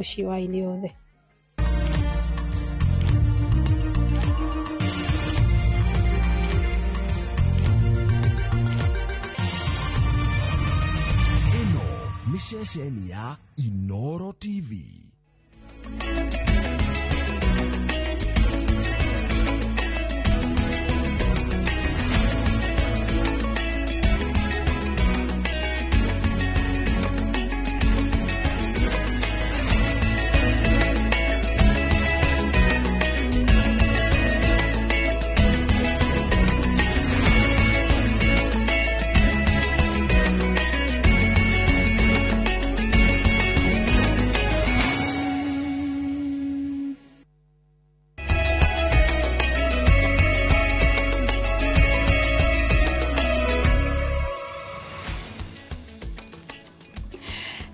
Mũciĩ wa aini othe. Ĩno nĩ ceceni ya Inoro TV.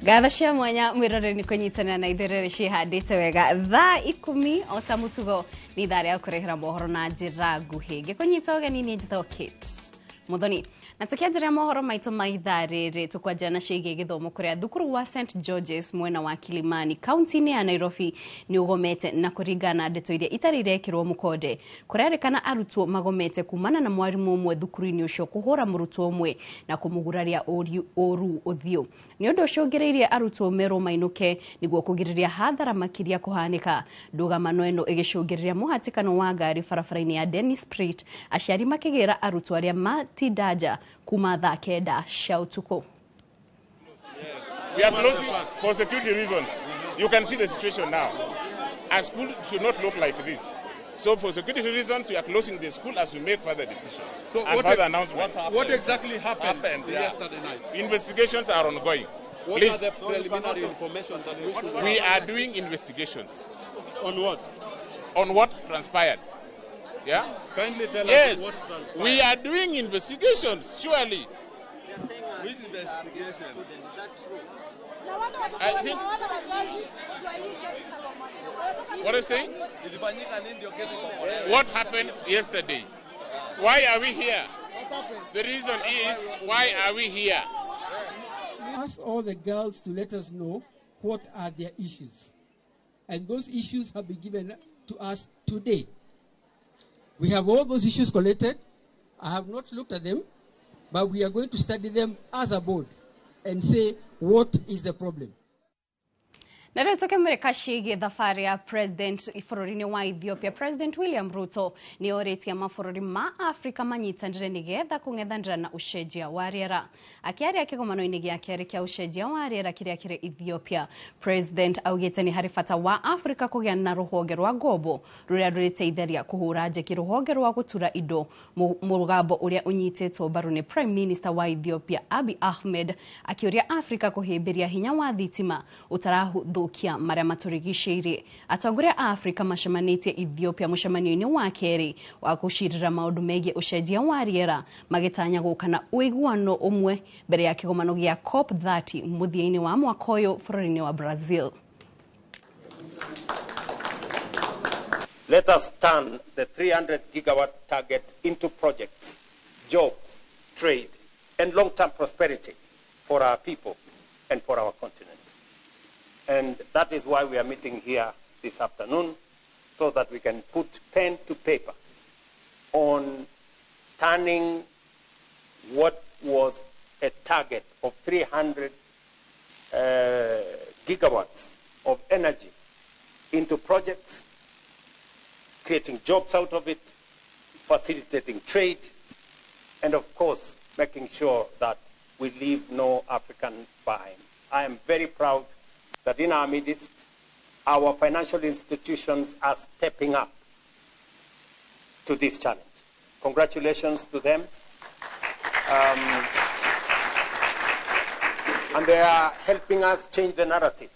Ngatho cia mwanya mwiroreri nĩ kũnyitanĩra na ithuĩ rĩrĩ ciĩhandĩte wega thaa 10 o ta mũtugo nĩ ithaa rĩa kũrehera mohoro na njĩra nguhĩ. Ngĩkũnyita ũgeni niĩ njĩtagwo Kate Muthoni, na tũkĩanjĩrĩria mohoro maitũ ma ithaa rĩrĩ tũkwanjia na ciĩgiĩ gĩthomo kũrĩa thukuru wa St George's mwena wa Kilimani kaunti-inĩ ya Nairobi nĩ ũgomete na kũringana na ndeto iria itarĩ irekĩrwo mũkonde. Kũrerĩkana arutwo magomete kumana na mwarimũ ũmwe thukuru-inĩ ũcio kũhũra mũrutwo ũmwe na kũmũguraria ũru ũthiũ. Nĩ ũndũ ũcũngĩrĩirie arutwo merwo mainũke nĩguo kũgirĩrĩria hathara makĩria kũhanĩka. Ndũgamano ĩno ĩgĩcũngĩrĩria mũhatĩkano wa ngari barabara-inĩ ya Dennis Street, aciari makĩgĩra arutwo arĩa matinda nja kuma thaa 9 cia ũtukũ. We are closing for security reasons. You can see the situation now. A school should not look like this. So for security reasons, we are closing the school as we make further decisions. So and what further announcements. What exactly happened yesterday night? Investigations are ongoing. What Please. are the preliminary information that we should We are doing investigations. On what? On what transpired. Yeah? Kindly tell Yes. us what transpired. We are doing investigations, surely. Which investigation? I think. What are you saying? What happened yesterday? Why are we here? The reason is, why are we here? Ask all the girls to let us know what are their issues. And those issues have been given to us today. We have all those issues collected. I have not looked at them, but we are going to study them as a board and say, what is the problem? Na rĩu tũkĩmũrĩka ciĩgiĩ thabarĩ ya president bũrũri-inĩ wa Ethiopia, President William Ruto nĩ orĩtie mabũrũri ma Afrika manyitanĩre nĩgetha kũng'ethanĩra na ũcenjia wa rĩera. Akĩaria kĩgomano-inĩ gĩa kerĩ kĩa ũcenjia wa rĩera kĩrĩa kĩrĩ Ethiopia, President augĩte nĩ harĩ bata wa Afrika kũgĩa na rũhonge rwa ngombo rũrĩa rũrĩteithagia kũhũra njeki rũhonge rwa gũtura indo, mũgambo ũrĩa ũnyitĩtwo mbaru nĩ Prime Minister wa Ethiopia Abiy Ahmed, akĩũria Afrika kũhĩmbĩria hinya wa thitima ũtarathũkia marĩa matũrigicĩirie. Atongoria a Afrika macemanĩtie Ethiopia mũcemanio-inĩ wa kerĩ wa gũcirĩra maũndũ megiĩ ũcenjia wa rĩera, magĩtanya gũka na ũiguano ũmwe mbere ya kĩgomano gĩa COP30 mũthia-inĩ wa mwaka ũyũ bũrũri-inĩ wa Brazil. Let us turn the 300 gigawatt target into projects, jobs, trade, and long-term prosperity for our people and for our continent. And that is why we are meeting here this afternoon, so that we can put pen to paper on turning what was a target of 300 gigawatts of energy into projects, creating jobs out of it, facilitating trade, and of course, making sure that we leave no African behind. I am very proud that in our midst, our financial institutions are stepping up to this challenge. Congratulations to them. And they are helping us change the narrative.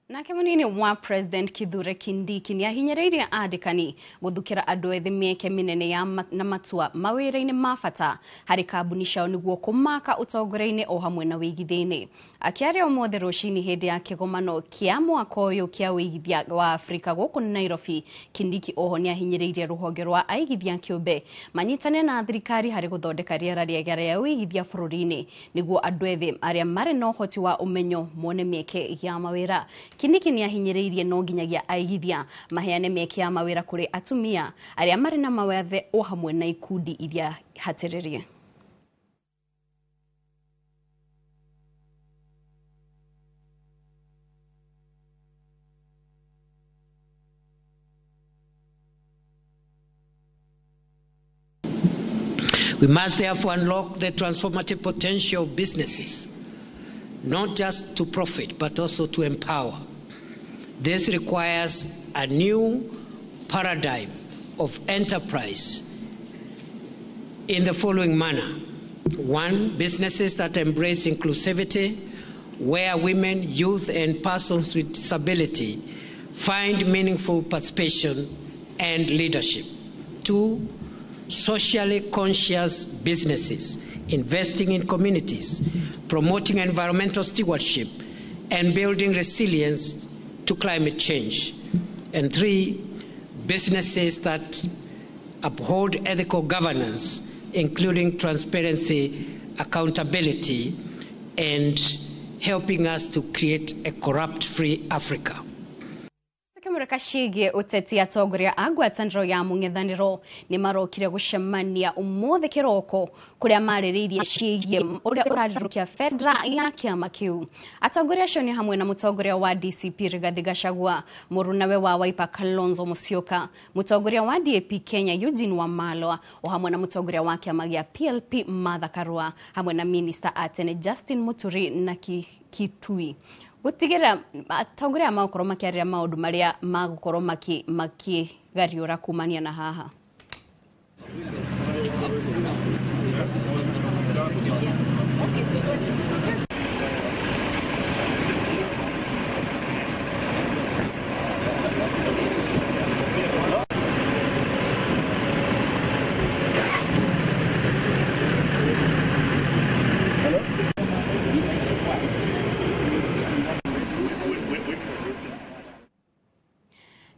Nake munini wa President Kithure Kindiki ni ahinyĩrĩirie andĩkani gũthukĩra andũ ethĩ mĩeke mĩnene ya na matua mawĩra-inĩ ma bata harĩ kambuni ciao nĩguo kũmaka ũtongoria-inĩ o hamwe na wĩigithia-inĩ. Akĩaria ũmũthĩ rũcinĩ hĩndĩ ya kĩgomano kĩa mwaka ũyũ kĩa wĩigithia wa Afrika gũkũ Nairobi, Kindiki oho nĩ ahinyĩrĩirie rũhonge rwa aigithia kĩũmbe manyitane na thirikari harĩ gũthondeka rĩera rĩega rĩa wĩigithia bũrũri-inĩ nĩguo andũ ethĩ arĩa marĩ na ũhoti wa ũmenyo mone mĩeke ya mawĩra. Kindiki nĩ ahinyĩrĩirie no nginyagia aigithia maheane mĩeke ya mawĩra kũrĩ atumia arĩa marĩ na mawathe o hamwe na ikundi iria hatĩrĩrie. We must therefore unlock the transformative potential of businesses, not just to profit, but also to empower. This requires a new paradigm of enterprise in the following manner. One, businesses that embrace inclusivity, where women, youth, and persons with disability find meaningful participation and leadership. Two, socially conscious businesses investing in communities, promoting environmental stewardship, and building resilience to climate change. And three, businesses that uphold ethical governance, including transparency, accountability, and helping us to create a corrupt-free Africa. Tukimurika ciĩgiĩ ũteti atongoria a ngwatanĩro ya mũng'ethanĩro nĩ marokire gũcemania ũmũthĩ kĩroko kũrĩa marĩrĩirie ciĩgiĩ ũrĩa ũrarĩrũkia bendera ya kĩama kĩu. Atongoria acio nĩ hamwe na mũtongoria wa DCP Rigathi Gachagua, mũrunawe wa Wiper Kalonzo Musyoka, mũtongoria wa DAP Kenya Eugene Wamalwa, o hamwe na mũtongoria wa kĩama gĩa PLP Martha Karua, hamwe na minista a tene Justin Muturi na Kitui. Gũtigĩrĩra atongoria magũkorwo makĩarĩria maũndũ marĩa magũkorwo makĩgariũra kumania na haha.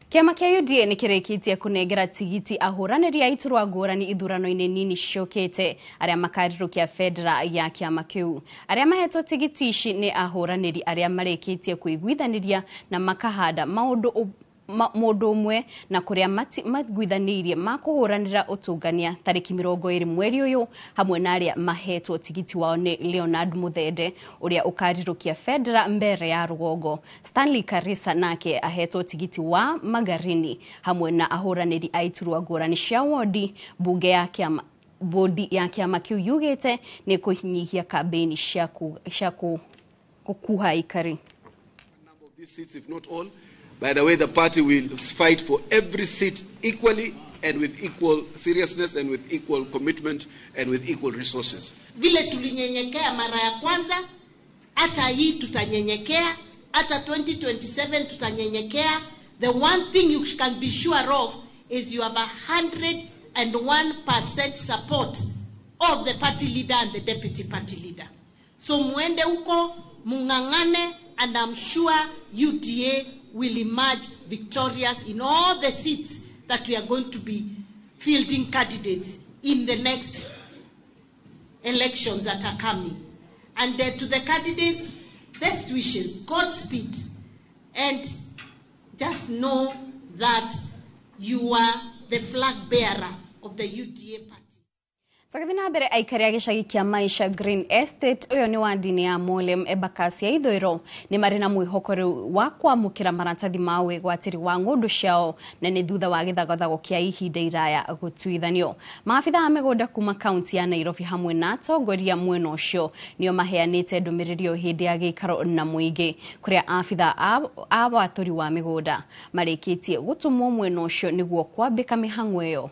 Kĩama kĩa UDA nĩ kĩrĩkĩtie kũnengera tigiti ahũranĩri a iturwa ngũrani ithurano-inĩ nini ciũkĩte arĩa makarirũkia bendera ya kĩama kĩu. Arĩa mahetwo tigiti ici nĩ ahũranĩri arĩa marĩkĩtie kũiguithanĩria na makahanda maũndũ mũndũ ũmwe na kũrĩa maiguithanĩirie makũhũranĩra ũtungania tarĩki 20 mweri ũyũ, hamwe na arĩa mahetwo tigiti wao nĩ Leonard Muthende ũrĩa ũkarirũkia bendera mbere ya rũgongo. Stanley Karisa nake ahetwo tigiti wa Magarini hamwe na ahũranĩri a iturwa ngũrani cia wodi. Bunge ya kĩama bodi ya kĩama kĩu yugĩte nĩ kũnyihia kambĩini cia gũkuha aikari. Seats, if not all. By the way, the party will fight for every seat equally and with equal seriousness and with equal commitment and with equal resources. Vile tulinyenyekea mara ya kwanza, hata hii tutanyenyekea, hata 2027 tutanyenyekea. The one thing you can be sure of is you have 101% support of the party leader and the deputy party leader. So muende huko, mung'ang'ane, and I'm sure UDA will emerge victorious in all the seats that we are going to be fielding candidates in the next elections that are coming. And to the candidates, best wishes, Godspeed, and just know that you are the flag bearer of the UDA party. Tũgĩthiĩ na mbere aikari a gĩcagi kĩa Maisha Green Estate ũyũ nĩ wa ndini ya Molem Embakasi ya ithũĩro nĩ marĩ na mwĩhoko rĩu wa kwamũkĩra maratathi ma wĩgwatĩri wa ng'ũndũ ciao na nĩ thutha wa gĩthagathago kĩa ihinda iraya gũtuithanio. Maabitha a mĩgũnda kuma kaunti ya Nairobi hamwe na atongoria mwena ũcio nĩo maheanĩte ndũmĩrĩri ĩyo hĩndĩ ya gĩikaro na mũingĩ kũrĩa abitha a watũri wa mĩgũnda marĩkĩtie gũtũmwo mwena ũcio nĩguo kwambĩka mĩhang'o ĩyo.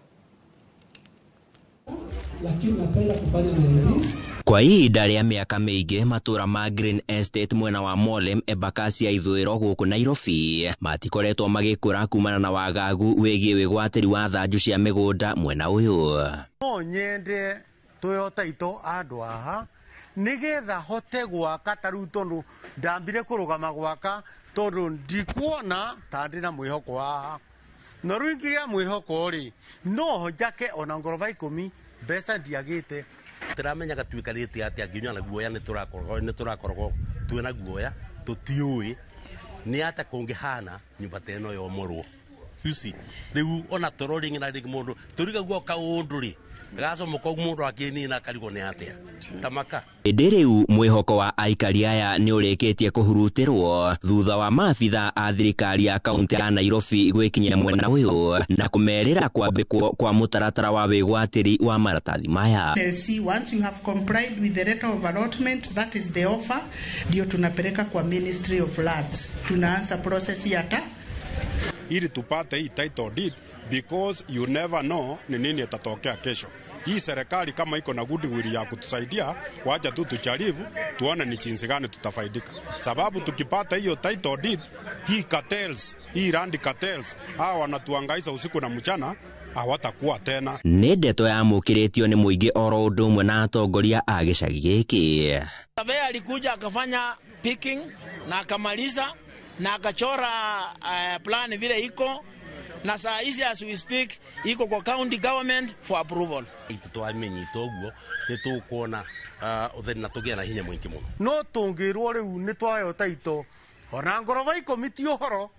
lakini napenda kufanya na ladies. Kwa ihinda rĩa mĩaka mĩingĩ matũra ma Green Estate mwena wa Molem Embakasi ya ithũĩro gũkũ Nairobi matikoretwo magĩkũra kumana na wagagu wĩgiĩ wĩgwatĩri wa thanju cia mĩgũnda mwena ũyũ. No nyende Toyota ito andũ aha nigetha hote gwaka ta rĩu tondũ ndambire kũrũgama gwaka tondũ ndikuona ta ndĩ na mwĩhoko haha na rĩu ingĩgĩa mwĩhoko rĩ no njake ona ngoroba 10 mbeca ndiagĩte. Tũramenyaga tuikarĩte atĩa nginya na guoya nĩ tũrakoragwo twĩna guoya tũtiũĩ nĩ atĩa kũngĩhana nyũmba ta ĩno yomorwo. You see, rĩu ona toro rĩngĩ na rĩngĩ mũndũ tũrigagwo kaũndũ rĩ gacomoka mũndũ akĩnina akarigwo nĩ atĩa tamaka. Ĩndĩ rĩu mwĩhoko wa aikari aya nĩ ũrĩkĩtie kũhurutĩrwo thutha wa maabitha a thirikari ya kaunti ya Nairobi gwĩkinyia mwena ũyũ na kũmerĩra kwambĩkwo kwa mũtaratara wa wĩgwatĩri wa maratathi maya. See, once you have complied with the letter of allotment, that is the offer, ndio tunapeleka kwa Ministry of Lands. Tunaanza process ya ta ili tupate hii title deed because you never know ni nini itatokea kesho. Hii serikali kama iko na goodwill ya kutusaidia, wacha tu tujaribu tuone ni jinsi gani tutafaidika. Sababu tukipata hiyo title deed, hii cartels, hii land cartels, hawa wanatuhangaisha usiku na mchana, hawatakuwa tena. Nĩ ndeto yamũkĩrĩtio nĩ mũingĩ oro ũndũ ũmwe na atongoria a gĩcagi gĩkĩ. Surveyor alikuja akafanya picking na akamaliza na akachora plan vile iko na saa hizi as we speak iko kwa county government for approval. Itu twamenyita ũguo nĩ tũkuona ũtheri na tũgĩe na hinya mũingĩ mũno. No tũngĩrwo rĩu nĩ twaheo taito ona ngoroba 10 ti ũhoro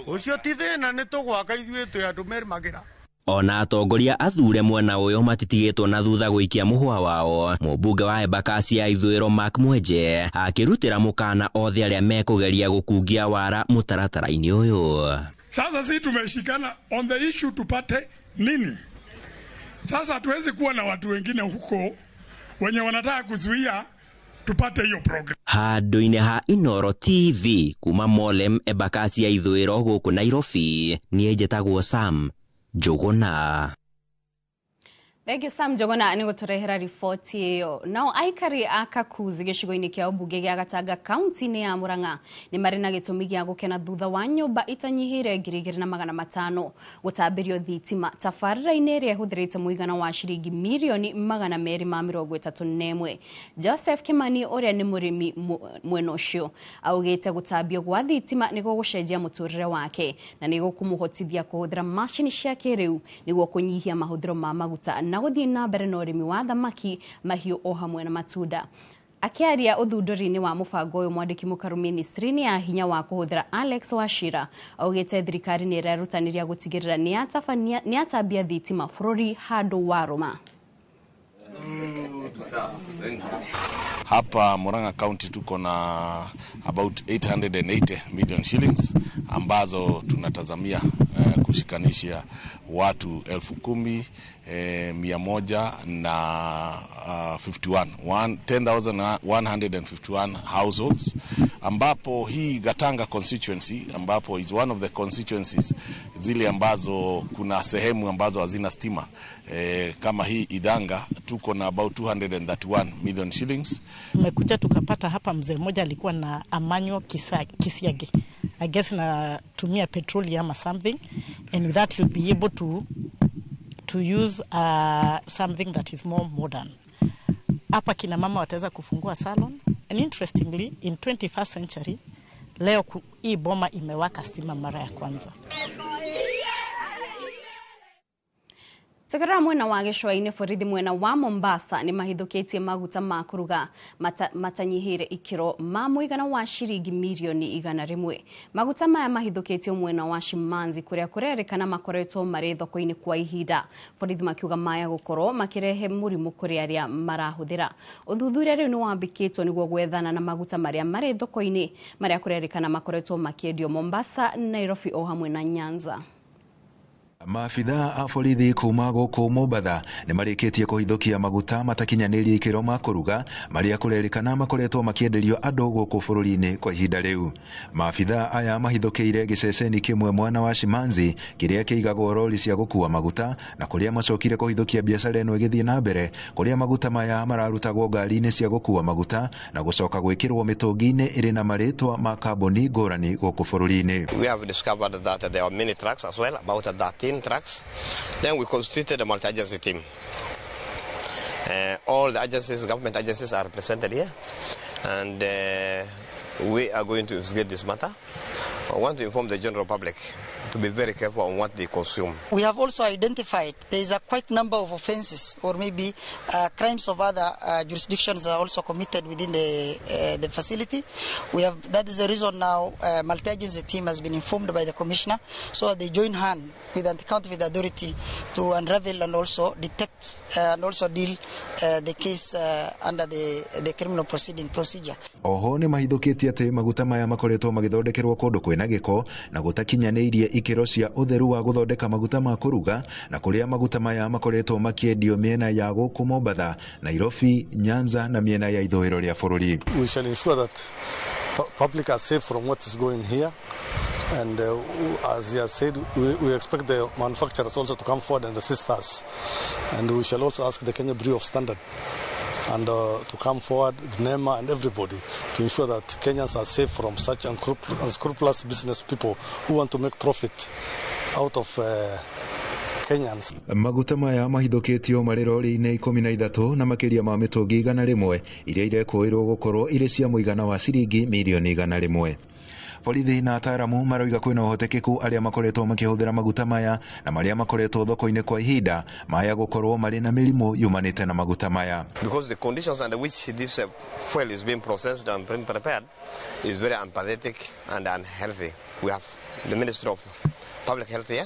ũcio ti thĩna nĩ tũgwaka ithuĩ twĩ andũ mermagĩra. Ona atongoria athure mwena ũyũ matitigĩtwo na thutha gũikia mũhwa wao. Mũmbunge wa Embakasi ya ithũĩro Mark Mwenje akĩrutĩra mũkana othe arĩa mekũgeria gũkungia wara mũtaratara-inĩ ũyũ. Sasa sisi tumeshikana on the issue tupate nini? Sasa hatuwezi kuwa na watu wengine huko wenye wanataka kuzuia tupate hiyo program. Handũ-inĩ ha Inooro TV kuma Molem Embakasi ya ithũĩro gũkũ Nairobi, niĩ njĩtagwo Sam Njuguna. Thank you Sam Njuguna nĩ gũtũrehera riboti ĩyo. Nao aikari a Kakuzi gĩcigo-inĩ kĩa ũmbunge gĩa Gatanga kaunti-inĩ ya Murang'a nĩ marĩ na gĩtũmi gĩa gũkena thutha wa nyũmba itanyihĩire 2500 gũtambĩrio thitima tabarĩra-inĩ ĩrĩa ĩhũthĩrĩte mũigana wa ciringi mirioni 231. Joseph Kimani ũrĩa nĩ mũrĩmi mwena ũcio augĩte gũtambio gwa thitima nĩguo gũcenjia mũtũrĩre wake na nĩguo kũmũhotithia kũhũthĩra macini cia kĩrĩu nĩguo kũnyihia mahũthĩro ma maguta na gũthiĩ na mbere na ũrĩmi wa thamaki, mahiũ o hamwe na matunda. Akĩaria ũthundũri-inĩ wa mũbango ũyũ, mwandĩki mũkaru ministry-inĩ ya hinya wa kũhũthĩra Alex Wachira augĩte thirikari nĩ ĩrerutanĩria gũtigĩrĩra nĩ yatambia thitima bũrũri handũ warũma. Hapa Murang'a County tuko na about 880 million shillings ambazo tunatazamia kushikanisha watu 10,151 10,151 households, ambapo hii Gatanga constituency ambapo is one of the constituencies zile ambazo kuna sehemu ambazo hazina stima, kama hii Idanga tuko na about 231 million shillings. Tumekuja tukapata hapa mzee mmoja alikuwa na amanyo kisiage, I guess na tumia petroli ama something, and with that you'll be able to use something that is more modern. Hapa kina mama wataweza kufungua salon, and interestingly in 21st century leo hii boma imewaka stima mara ya kwanza. Tukirora mwena wa gĩcũa-inĩ borithi mwena wa Mombasa nĩ mahithũkĩtie maguta ma kũruga matanyihĩire ikĩro ma mũigana wa ciringi mirioni 100. Maguta maya mahithũkĩtio mwena wa Shimanzi kũrĩa kũrerĩkana makoretwo marĩ thoko-inĩ kwa ihinda. Borithi makiuga maya gũkorwo makĩrehe mũrimũ kũrĩ arĩa marahũthĩra. Ũthuthuria rĩu nĩ wambĩkĩtwo nĩguo gwethana na maguta marĩa marĩ thoko-inĩ marĩa kũrerĩkana makoretwo makĩendio Mombasa, Nairobi o hamwe na Nyanza. Maabithaa a borithi kuma gũkũ Mombatha nĩ marĩkĩtie kũhithũkia maguta matakinyanĩirie ikĩro ma kũruga marĩa kũrerĩkana makoretwo makĩenderio andũ gũkũ bũrũri-inĩ kwa ihinda rĩu. Maabithaa aya mahithũkĩire gĩceceni kĩmwe mwena wa Shimanzi kĩrĩa kĩigagwo rori cia gũkua maguta na kũrĩa macokire kũhithũkia biacara ĩno ĩgĩthiĩ na mbere kũrĩa maguta maya mararutagwo ngari-inĩ cia gũkua maguta na gũcoka gwĩkĩrwo mĩtũngi-inĩ ĩrĩ na marĩtwa ma kambuni ngũrani gũkũ bũrũri-inĩ. We have discovered that there are many trucks as well, about 13 trucks. Then we constituted a multi-agency team. All the agencies, government agencies are represented here, and we are going to investigate this matter. I want to inform the general public to be very careful on what they consume. We have also identified there is a quite number of offenses or maybe crimes of other jurisdictions are also committed within the facility. We have, that is the reason now multi-agency team has been informed by the commissioner so that they join hand with anti-counterfeit authority to unravel and also detect and also deal the case under the criminal proceeding procedure. Oho nĩ mahithũkĩtie atĩ maguta maya makoretwo magĩthondekerwo kũndũ kwĩna gĩko na gũtakinyanĩirie ikĩro cia ũtheru wa gũthondeka maguta ma kũruga na kũrĩa maguta maya makoretwo makĩendio mĩena ya gũkũ Mombatha, Nairobi, Nyanza na mĩena ya ithũĩro rĩa bũrũri. We shall ensure that public are safe from what is going here, and as he has said, we expect the manufacturers also to come forward and assist us, and we shall also ask the Kenya Bureau of Standard and to come forward, NEMA and everybody, to ensure that Kenyans are safe from such unscrupulous business people who want to make profit out of Kenyans. Maguta maya mahithũkĩtio marĩ rori-inĩ 13 na makĩria ma mĩtũngi 100 iria irekũĩrwo gũkorwo irĩ cia mũigana wa ciringi mirioni 100. Borithi na ataaramu maroiga kwĩna ũhotekeku arĩa makoretwo makĩhũthĩra maguta maya na marĩa makoretwo thoko-inĩ kwa ihinda maya gũkorwo marĩ na mĩrimũ yumanĩte na maguta maya. Because the conditions under which this fuel is being processed and being prepared is very unpathetic and unhealthy. We have the Ministry of Public Health here.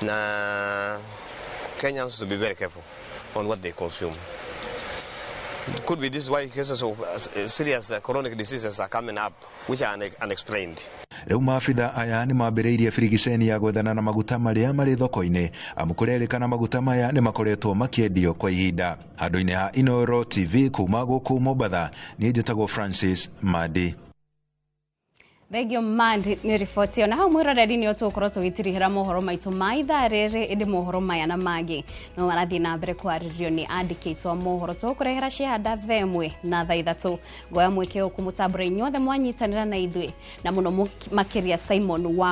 Na Kenyans to be very careful on what they consume. Could be this why cases of serious chronic diseases are coming up, which are unexplained. Rĩu maabitha aya nĩ mambĩrĩirie birigiceni ya gwethana na maguta marĩa marĩ thoko-inĩ amu kũrerĩkana maguta maya nĩ makoretwo makĩendio kwa ihinda. Handũ-inĩ ha Inooro TV kuma gũkũ Mombatha, niĩ njĩtagwo Francis Mandi. Thengio Mandi nĩ riboti na hau mwĩroreri nĩ tũgũkorwo tũgĩtirihĩra mohoro maitũ ma ithaa rĩrĩ ĩndĩ mohoro maya na mangĩ no marathiĩ na mbere kwarĩrio nĩ andĩkĩtwo mohoro tũgũkũrehera ciahanda thaa 1 na thaa 3. Ngoya mweke ũyũ kũmũtambũra inyuothe mwanyitanĩra na ithuĩ na mũno makĩria Simon wa